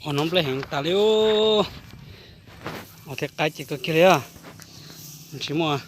Os, no nplej heev tas li. Os, thiaj qaib ces kawg kiag li. Tsis muaj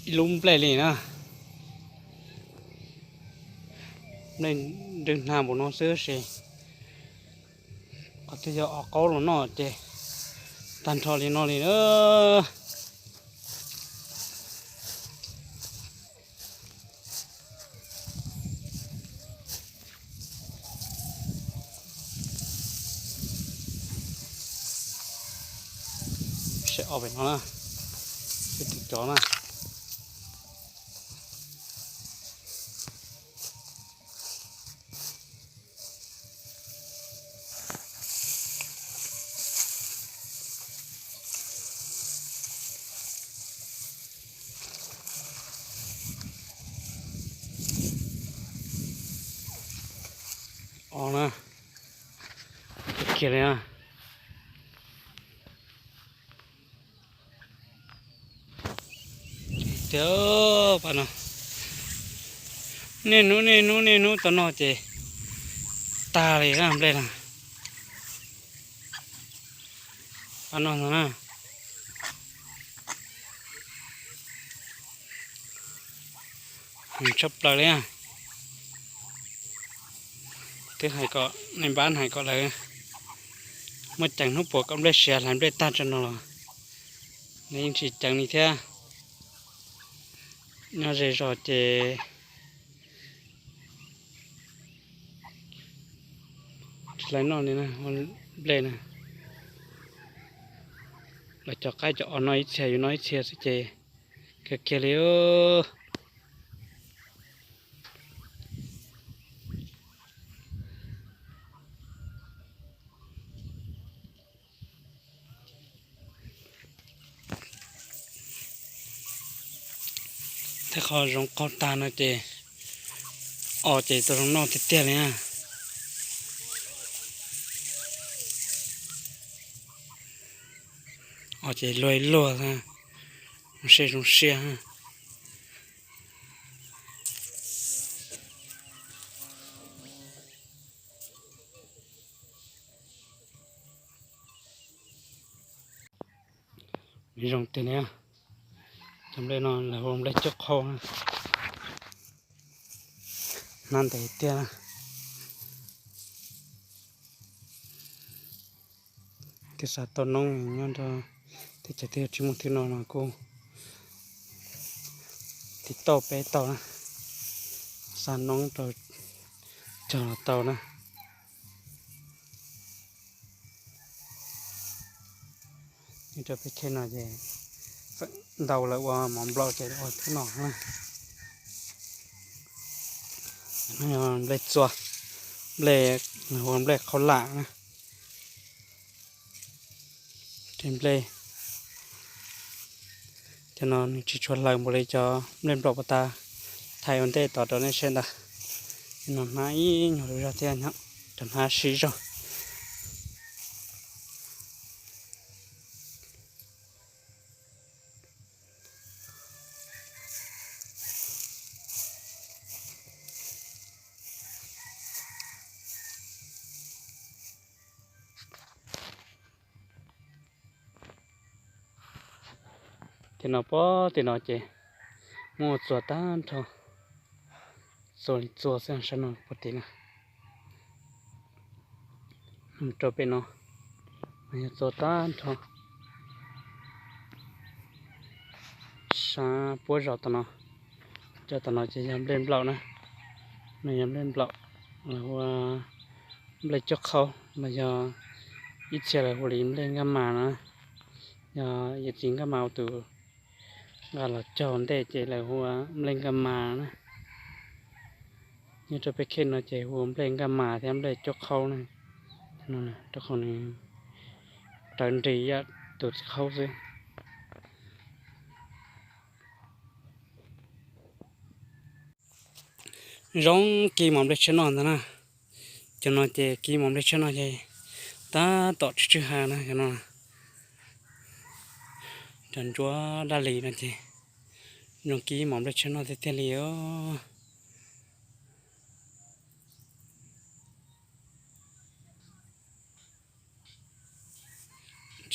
ib lub nplej li na. Nplej nrwg nag npaum no xwb ces qhov twg yog os qaub los noj ces tag nrho li no li na. Seb os pem no na, seb tus cov na. Os na, kiag li na. Tiag, pab no, niaj hnub niaj hnub niaj hnub tau noj ces tag li na nplej na. Pab no no na, heev tshaj plaws li na. Twb hais kom nej npab hais kom lawv muab ceev hnub puas kom nplej siav hlais nplej tag tso no los lawv yeej tsis ceev li thiab. Nyob ze zos ces tsis hlais noj li na, nplej na. Lawv cov qaib cov os noj ib txhia yus noj ib txhia xwb ces kawg kiag li. Tej qho zoov qaug tag no ces os ces tau zoo noj tiag tiag li na. Os ces luag luag, zoo siab zoo siab. Zoo tiag li. Cov nplej no lawv hu nplej cuab qhau na. Hnab ntev tiag. Thiaj xav tau noob nyob nrog teb chaws twg tsis muaj thwb no los kuj tiv tauj peb tau na, xa noob rau cog los tau na. Nyob rau peb khej no ces ntau lawv ua mov nplaum ces ua thwb no na. Nplej txua, nplej, hu nplej qhau lam na. Tej nplej cov no nws tsis tshua hlaws npaum li cov nplej nplaum puag ta thaij ua ntej tod rau nej saib ntag. Cov no hnab ib nyuag lub zog thiab, cov hnab sib zog. Tim no, pog tim no ces muaj txua tag nrho, txua li txua xwb, sab no puag tim na. Mus rau pem no mas yog txua tag nrho. Sab puab zos tom no, cov tom no ces yog nplej nplaum na. No yog nplej nplaum, lawv hu ua nplej cuab qhaub los yog ib txhia lawv hu li nplej nkaj mas na. Yog yawm txiv nkaj mas ua tus nqa los cog ntej ces lawv hu ua nplej nkaj mas na. Nyob rau peb khej no ces hu ua nplej nkaj mas thiab nplej cuab qhaub na. Rau qhov nws rawv nris ib yam tus txiv qhaub xwb. Zoo kib mov nplej tshiab noj ntag na. Cov no ces kib mov nplej tshiab noj ces tab tom tsw tsw ha na cov no. Cov ntsuab daj lis no ces zoo kib mov nplej tshiab noj tiag tiag li os.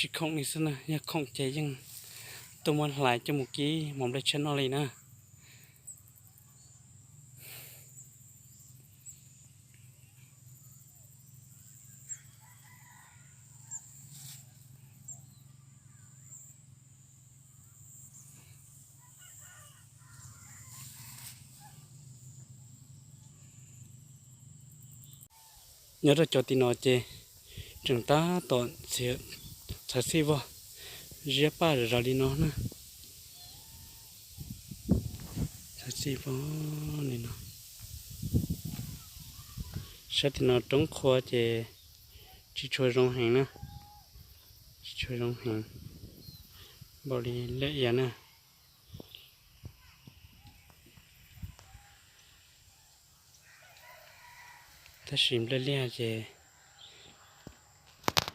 Tsis khoom li xwb na, yog khoom ces yeej tuaj muab hlais coj mus kib mov nplej tshiab noj li na. Nyob rau cov tim no ces tseem tab tom txhawv txhij vog, ziab paj zom zaws li no na. Txhawv txhij vog li no. Sab tim no roob qhuav ces tsis tshua zoo heev na, tsis tshua zoo heev npaum li liaj ia na. Tab sis nplej liaj ces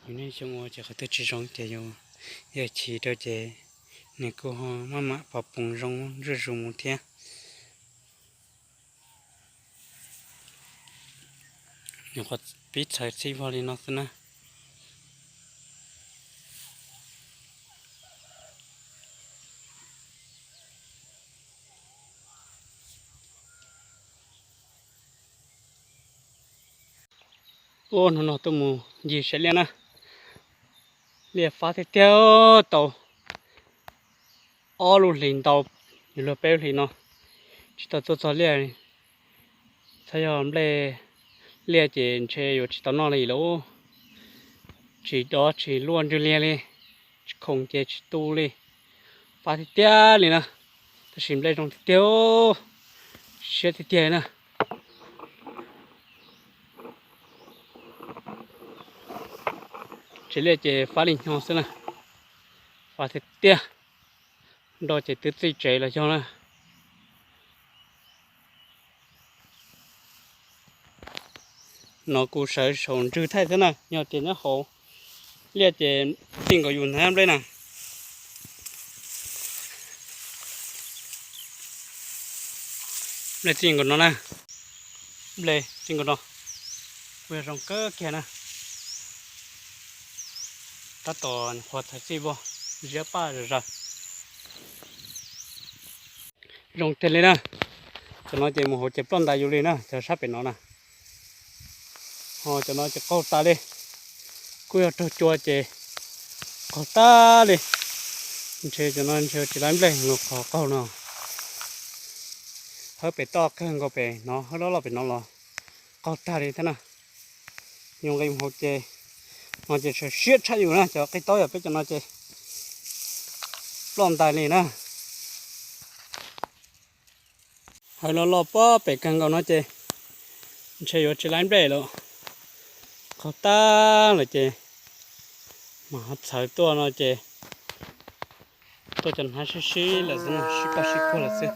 yus niaj xyoo ua ces qhov twg tsis zoo ces yus yawg chim rau ces nws kuj ho maj mam pov poos zoo zuj zus mus thiab. Nyuam qhuav pib txhawv txhij vog li no xwb na. Ub, hnub no tuaj mus ncig saib liaj na. Liaj fab tiag tiag, tau ob lub hlis ntau, yuav luag peb lub hlis no tsis tau tuaj txog liaj. Txhob yog nplej liaj ces ntshe yuav tsis tau noj li lauj. Tsis dob tsis luaj ntswg liag li, tsis khoom ces tsis tu li, fab tiag tiag li na. Tab sis nplej zoo tiag tiag, siab tiag tiag na. Tsev liaj ces fab li nyo xwb na, fab tiag tiag. Nroj ces twb txij tsev los yog na. No kuv sawv saum ntswg thaij xwb na, yog tias nyob hauv liaj ces txij nkaus yus hnab nplej na. Nplej txij nkaus no na, nplej txij nkaus no, kuj yog zoo kawg kiag na. Tab tom qhuav txhawv txhij vog, ziab paj zom zaws. Zoo tiag li na. Cov no ces mus hauv ces ploj ntais yus li na, cov sab pem no na. Ho cov no ces qaug tas li, kuj yog raug cua ces qaug tas li. Ntshe cov no ntshe tsis laib nplej los qhov qaug no. Hawb pem toj kawg nkaus pem no, hawb loj loj pem no los qaug tag li thiab na. Yus nqis mus hauv ces no ces siab tshaj yus na, cov qij taub yog peb cov no ces ploj ntais li na. Hawb loj loj pob pem kawg nkaus no ces ntshe yuav tsis laib nplej lawm, qaug tag lawm ces mam txhawv tuaj no ces tuaj cov hnab sib sib lawm xwb, sib paj sib puag lawm xwb.